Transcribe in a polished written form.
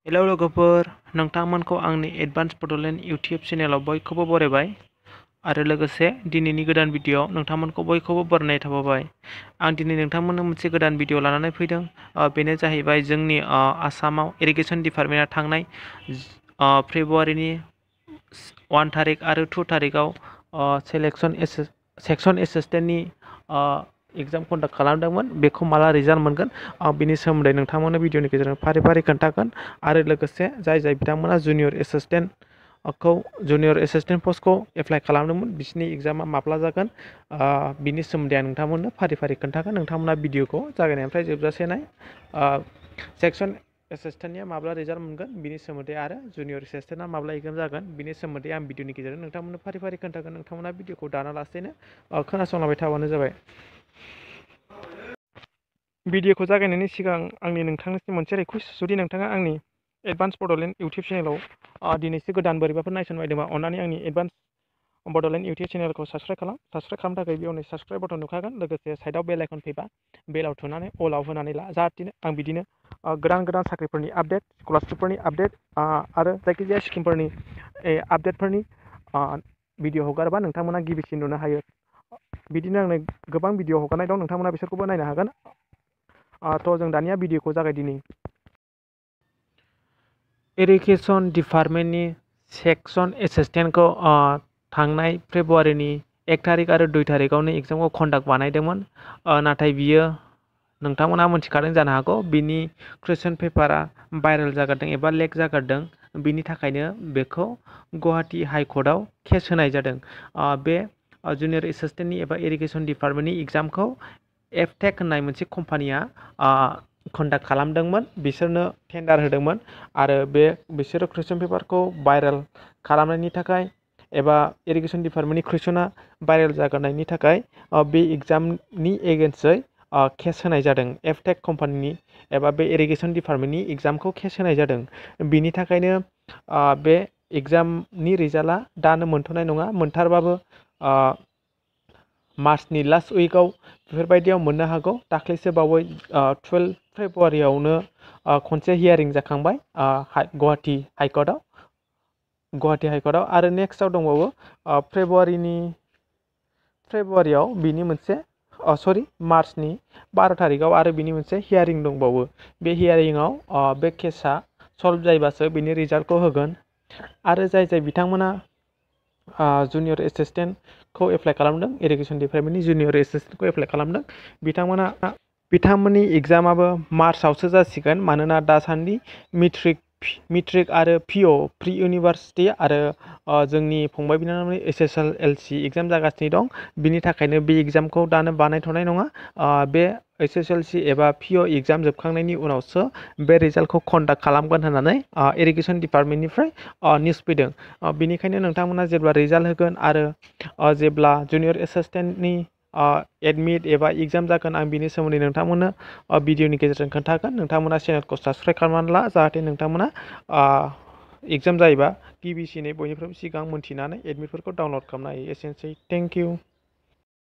Hello लोगोफोर, नोंथांमोनखौ आंनि advance Bodoland YouTube चेनेलाव बयखौबो बरायबाय आरो लोगोसे दिनैनि गोदान भिडिअ'आव नोंथांमोनखौ बयखौबो बरायनाय थाबावबाय। आं दिनै नोंथांमोननो मोनसे गोदान भिडिअ' लानानै फैदों। बेनो जाहैबाय जोंनि आसामाव इरिगेसन डिपार्टमेन्टआ थांनाय फेब्रुवारिनि 1 थारिख आरो 2 थारिखआव सेक्सन एसिस्टेन्टनि एग्जाम कन्डाक्ट खालामदोंमोन। बेखौ माला रिजाल्ट मोनगोन बिनि सोमोन्दै नोंथांमोननो भिडिअनि गेजेरजों फारि फारि खोन्थागोन। आरो लोगोसे जाय बिथांमोना जुनियर एसिस्टेन्ट पस्टखौ एप्लाइ खालामदोंमोन बिसोरनि एग्जामा माब्ला जागोन बिनि सोमोन्दै आं नोंथांमोननो फारि फारि खोन्थागोन। नोंथांमोना भिडिअखौ जागायनायनिफ्राय जोबजासे नाय। सेक्सन एसिस्टेन्टनिया माब्ला रिजाल्ट मोनगोन बिनि सोमोन्दै आरो जुनियर एसिस्टेन्टआ माब्ला एग्जाम जागोन बिनि सोमोन्दै आं भिडिअनि गेजेरजों नोंथांमोननो फारि फारि खोन्थागोन। नोंथांमोना भिडिअखौ दानालासेनो खोनासंलांबाय थाबानो जाबाय। भिडिअखौ जागायनायनि सिगां आंनि नोंथांनिसिम मोनसे रिकुवेस्ट, जुदि नोंथाङा आंनि एडभान्स बड'लेण्ड इउटिउब चेनेलाव दिनैसो गोदान बोरैबाफोर नायसनबायदोंबा अन्नानै आंनि एडभान्स बड'लेण्ड इउटिउब चेनेलखौ साबस्क्राइब खालाम। साबस्क्राइब खालामनो थाखाय बेयाव साबस्क्राइब बटन नुखागोन। लोगोसे साइडआव बेल आइकन फैबा बेलाव थुनानै अलाव होनानै ला, जाहाथे आं बिदिनो गोदान साख्रिफोरनि आपडेट, स्कलारशिपफोरनि आपडेट आरो जायखिजाया स्किमफोरनि आपडेटफोरनि भिडिअ हगारोबा नोंथांमोना गिबिसिन नुनो हायो। बिदिनो आंनो गोबां भिडिअ हगारनाय दं, नोंथांमोना बिसोरखौबो नायनो हागोन। थ' जों दानिया भिडिअखौ जागायदिनि। इरिगेसन डिपार्टमेन्टनि सेक्सन एसिस्टेन्टखौ थांनाय फेब्रुवारिनि 1 थारिख आरो 2 थारिखआवनो एग्जामखौ कन्डाक्ट बानायदोंमोन। नाथाय बियो नोंथांमोना मिथिखादों जानो हागौ, बिनि कुइसन पेपारा भाइरेल जागारदों एबा लेक जागारदों। बिनि थाखायनो बेखौ गुवाहाटि हाइकर्टआव केस होनाय जादों। बे जुनियर एसिस्टेन्टनि एबा इरिगेसन डिपार्टमेन्टनि एग्जामखौ एफटेक होननाय मोनसे कम्पानिया कन्डाक्ट खालामदोंमोन, बिसोरनो टेन्डार होदोंमोन। आरो बिसोरो कुइसन पेपारखौ भाइरेल खालामनायनि थाखाय एबा इरिगेसन डिपार्टमेन्टनि कुइसना भाइरेल जागारनायनि थाखाय बे एग्जामनि एगेन्स्टै केस होनाय जादों। एफटेक कम्पानिनि एबा बे इरिगेसन डिपार्टमेन्टनि एग्जामखौ केस होनाय जादों। बिनि थाखायनो बे एग्जामनि रिजाल्टआ दानो मोनथ'नाय नङा। मोनथारबाबो मार्चनि लास्ट उइकआव बेफोरबायदियाव मोननो हागौ। दाख्लैसो बावै 12 फेब्रुवारियावनो खनसे हियारिं जाखांबाय गुवाहाटि हाइकर्टआव आरो नेक्स्टआव दंबावो फेब्रुवारियाव बिनि मोनसे मार्चनि 12 थारिखआव आरो बिनि मोनसे हियारिं दंबावो। बे हियारिंआव बे केसा सल्भ जायोबासो बिनि रिजाल्टखौ होगोन। आरो जाय बिथांमोना जुनियर एसिस्टेन्टखौ एप्लाइ खालामदों, इरिगेसन डिपार्टमेन्टनि जुनियर एसिस्टेन्टखौ एप्लाइ खालामदों, बिथांमोननि एग्जामाबो मार्चआवसो जासिगोन। मानोना दासान्दि मेट्रिक आरो प्रि इउनिभार्सिटि आरो जोंनि फंबाय बिनानावनि SSLC एग्जाम जागासिनो दं। बिनि थाखायनो बे एग्जामखौ दानो बानायथ'नाय नङा। बे SSLC एबा PO एग्जाम जोबखांनायनि उनावसो बे रिजाल्टखौ कन्डाक्ट खालामगोन होननानै इरिगेसन डिपार्टमेन्टनिफ्राय निउस फैदों। बिनिखायनो नोंथांमोना जेब्ला रिजाल्ट होगोन आरो जेब्ला जुनियर एसिस्टेन्टनि एडमिट एबा एग्जाम जागोन, आं बिनि सोमोन्दै नोंथांमोननो भिडिअनि गेजेरजों खोन्थागोन। नोंथांमोना चेनेलखौ साबस्क्राइब खालामनानै ला, जाहाथे नोंथांमोना एग्जाम जायोबा गिबिसिनै बयनिफ्रायबो सिगां मोन्थिनानै एडमिटफोरखौ डाउनलड खालामनो हायो। एसेनोसै, थेंक इउ।